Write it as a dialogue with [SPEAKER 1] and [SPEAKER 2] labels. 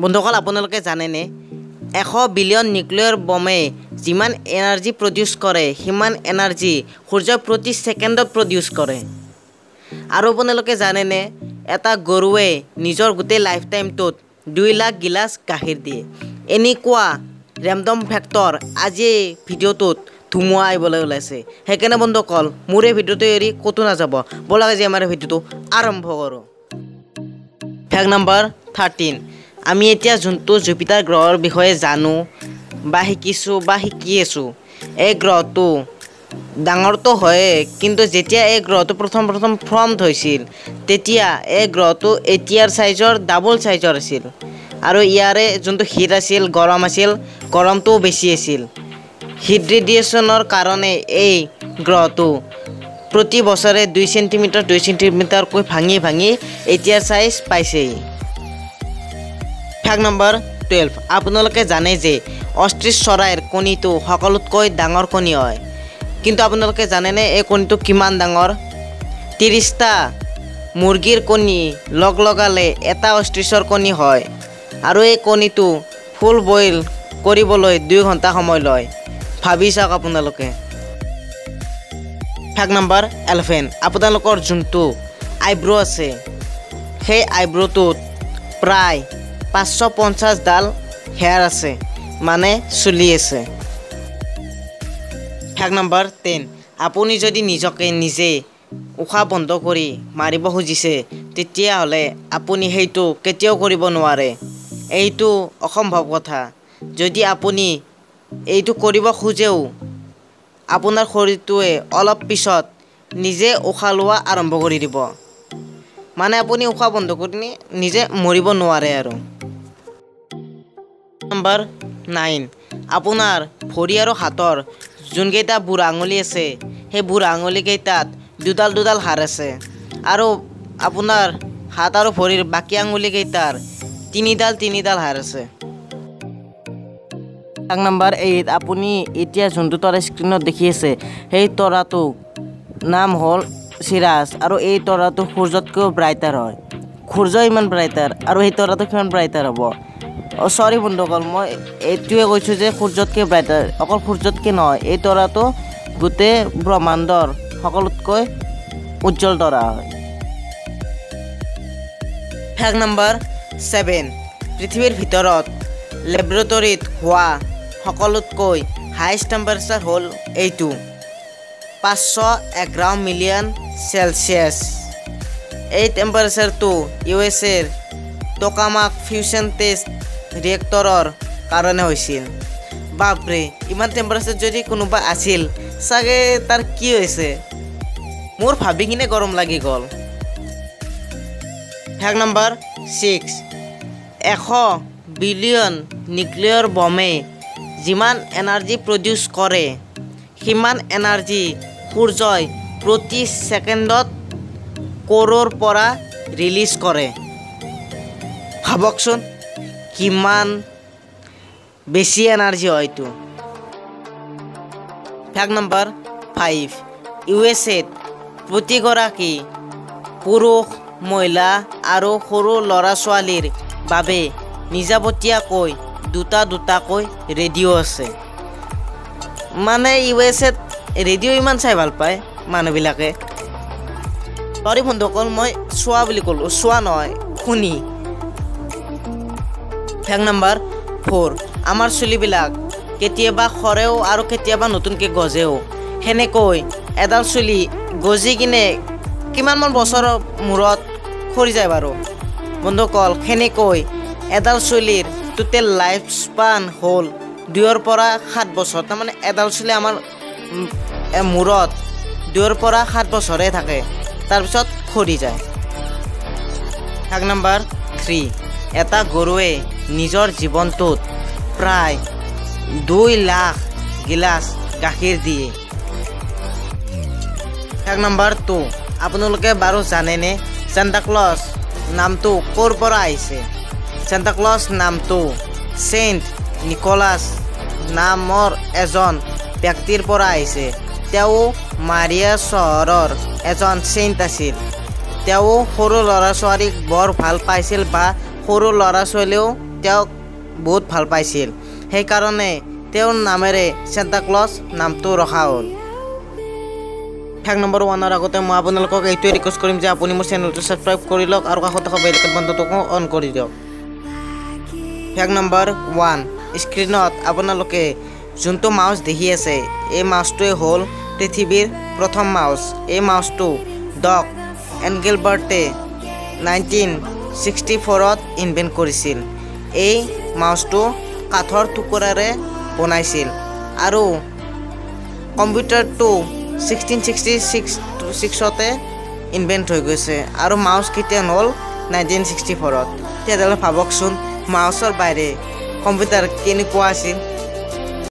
[SPEAKER 1] বন্ধুসকল, আপোনালোকে জানেনে 100 বিলিয়ন নিউক্লিয়াৰ বমে যিমান এনাৰ্জি প্ৰডিউচ কৰে সিমান এনাৰ্জি সূৰ্যই প্ৰতি ছেকেণ্ডত প্ৰডিউচ কৰে? আৰু আপোনালোকে জানেনে এটা গৰুৱে নিজৰ গোটেই লাইফ টাইমটোত 2 লাখ গিলাচ গাখীৰ দিয়ে? এনেকুৱা ৰেণ্ডম ফেক্টৰ আজি এই ভিডিঅ'টোত ধুমুহা আহিবলৈ ওলাইছে। সেইকাৰণে বন্ধুসকল, মোৰ এই ভিডিঅ'টো এৰি ক'তো নাযাব। ব'লক আজি আমাৰ ভিডিঅ'টো আৰম্ভ কৰোঁ। ফেক্ট নম্বৰ 13, আমি এতিয়া যোনটো জুপিটাৰ গ্ৰহৰ বিষয়ে জানো বা শিকিছোঁ বা শিকি আছোঁ, এই গ্ৰহটো ডাঙৰটো হয়েই, কিন্তু যেতিয়া এই গ্ৰহটো প্ৰথম প্ৰথম ফৰ্মড হৈছিল তেতিয়া এই গ্ৰহটো এতিয়াৰ চাইজৰ ডাবল চাইজৰ আছিল আৰু ইয়াৰে যোনটো হিট আছিল, গৰম আছিল, গৰমটোও বেছি আছিল। হিট ৰেডিয়েশ্যনৰ কাৰণে এই গ্ৰহটো প্ৰতি বছৰে 2 চেণ্টিমিটাৰ 2 চেণ্টিমিটাৰকৈ ভাঙি ভাঙি এতিয়াৰ চাইজ পাইছেহি। ফেক্ট নম্বৰ 12, আপোনালোকে জানে যে অষ্ট্ৰিচ চৰাইৰ কণীটো সকলোতকৈ ডাঙৰ কণী হয়, কিন্তু আপোনালোকে জানেনে এই কণীটো কিমান ডাঙৰ? 30টা মুৰ্গীৰ কণী লগ লগালে এটা অষ্ট্ৰিচৰ কণী হয় আৰু এই কণীটো ফুল বইল কৰিবলৈ 2 ঘণ্টা সময় লয়। ভাবি চাওক আপোনালোকে। ফেক্ট নম্বৰ 11, আপোনালোকৰ যোনটো আইব্ৰ' আছে সেই আইব্ৰ'টোত প্ৰায় 550ডাল হেয়াৰ আছে, মানে চুলি আছে। ফেক্ট নম্বৰ 10, আপুনি যদি নিজকে নিজে উশাহ বন্ধ কৰি মাৰিব খুজিছে তেতিয়াহ'লে আপুনি সেইটো কেতিয়াও কৰিব নোৱাৰে। এইটো অসম্ভৱ কথা। যদি আপুনি এইটো কৰিব খোজেও আপোনাৰ শৰীৰটোৱে অলপ পিছত নিজে উশাহ লোৱা আৰম্ভ কৰি দিব, মানে আপুনি উশাহ বন্ধ কৰি নিজে মৰিব নোৱাৰে। আৰু নম্বৰ 9, আপোনাৰ ভৰি আৰু হাতৰ যোনকেইটা বুঢ়া আঙুলি আছে সেই বুঢ়া আঙুলিকেইটাত দুডাল দুডাল হাড় আছে আৰু আপোনাৰ হাত আৰু ভৰিৰ বাকী আঙুলিকেইটাৰ তিনিডাল তিনিডাল হাড় আছে। ফেক্ট নম্বৰ 8, আপুনি এতিয়া যোনটো তৰা স্ক্ৰীণত দেখি আছে সেই তৰাটো নাম হ'ল চিৰাছ আৰু এই তৰাটো সূৰ্যতকৈও ব্ৰাইটাৰ হয়। সূৰ্য ইমান ব্ৰাইটাৰ আৰু সেই তৰাটো কিমান ব্ৰাইটাৰ হ'ব? অ' চৰি বন্ধুসকল, মই এইটোৱে কৈছোঁ যে সূৰ্যতকৈ ব্ৰাইটাৰ, অকল সূৰ্যতকৈ নহয়, এই তৰাটো গোটেই ব্ৰহ্মাণ্ডৰ সকলোতকৈ উজ্জ্বল তৰা হয়। ফেক্ট নম্বৰ 7, পৃথিৱীৰ ভিতৰত লেবৰেটৰীত হোৱা সকলোতকৈ হাইষ্ট টেম্পাৰেচাৰ হ'ল এইটো 511 মিলিয়ন চেলচিয়াছ। এই টেম্পাৰেচাৰটো ইউ এছ এৰ টোকামাক ফিউচন টেষ্ট ৰিয়েক্টৰৰ কাৰণে হৈছিল। বাপৰে, ইমান টেম্পাৰেচাৰ যদি কোনোবা আছিল চাগে তাৰ কি হৈছে, মোৰ ভাবি কিনে গৰম লাগি গ'ল। ফেক্ট নম্বৰ 6, 100 বিলিয়ন নিউক্লিয়াৰ বমে যিমান এনাৰ্জি প্ৰডিউচ কৰে সিমান এনাৰ্জি সূৰ্যই প্ৰতি ছেকেণ্ডত ক'ৰৰ পৰা ৰিলিজ কৰে। ভাবকচোন কিমান বেছি এনাৰ্জি হয় এইটো। ফেক্ট নম্বৰ 5, ইউ এছ এত প্ৰতিগৰাকী পুৰুষ, মহিলা আৰু সৰু ল'ৰা ছোৱালীৰ বাবে নিজাববীয়াকৈ দুটা দুটাকৈ ৰেডিঅ' আছে। মানে ইউ এছ এত ৰেডিঅ' ইমান চাই ভাল পায় মানুহবিলাকে। চৰি বন্ধুসকল, মই চোৱা বুলি ক'লোঁ, চোৱা নহয়, শুনি। ফেক্ট নম্বৰ 4, আমাৰ চুলিবিলাক কেতিয়াবা সৰেও আৰু কেতিয়াবা নতুনকৈ গজেও। সেনেকৈ এডাল চুলি গজি কিনে কিমানমান বছৰৰ মূৰত সৰি যায় বাৰু বন্ধুসকল, সেনেকৈ এডাল চুলিৰ টোটেল লাইফ স্পান হ'ল 2ৰ পৰা 7 বছৰ। তাৰমানে এডাল চুলি আমাৰ মূৰত 2ৰ পৰা 7 বছৰে থাকে, তাৰপিছত সৰি যায়। ফেক্ট নম্বৰ 3, এটা গৰুৱে নিজৰ জীৱনটোত প্ৰায় 2 লাখ গিলাচ গাখীৰ দিয়ে। ফেক্ট নম্বৰ 2, আপোনালোকে বাৰু জানেনে চেণ্টাক্লজ নামটো ক'ৰ পৰা আহিছে? চেণ্টাক্লজ নামটো চেইণ্ট নিকলাছ নামৰ এজন ব্যক্তিৰ পৰা আহিছে। তেওঁ মাৰিয়া চহৰৰ এজন চেইণ্ট আছিল। তেওঁ সৰু ল'ৰা ছোৱালীক বৰ ভাল পাইছিল বা সৰু ল'ৰা ছোৱালীয়েও তেওঁক বহুত ভাল পাইছিল, সেইকাৰণে তেওঁৰ নামেৰে চেণ্টাক্লজ নামটো ৰখা হ'ল। ফেক্ট নম্বৰ 1ৰ আগতে মই আপোনালোকক এইটোৱে ৰিকুৱেষ্ট কৰিম যে আপুনি মোৰ চেনেলটো ছাবস্ক্ৰাইব কৰি লওক আৰু কাষত থকা বেল আইকন বটনটোকো অন কৰি দিয়ক। ফেক্ট নম্বৰ 1, স্ক্ৰীণত আপোনালোকে যোনটো মাউচ দেখি আছে, এই মাউচটোৱে হ'ল পৃথিৱীৰ প্ৰথম মাউচ। এই মাউচটো ডক এনগেলবাৰ্টে 1964ত ইনভেণ্ট কৰিছিল। এই মাউচটো কাঠৰ টুকুৰাৰে বনাইছিল আৰু কম্পিউটাৰটো 1666তে ইনভেণ্ট হৈ গৈছে আৰু মাউচ কেতিয়া হ'ল 1964ত। তেতিয়াহ'লে ভাবকচোন, মাউচৰ বাহিৰে কম্পিউটাৰ কেনেকুৱা আছিল।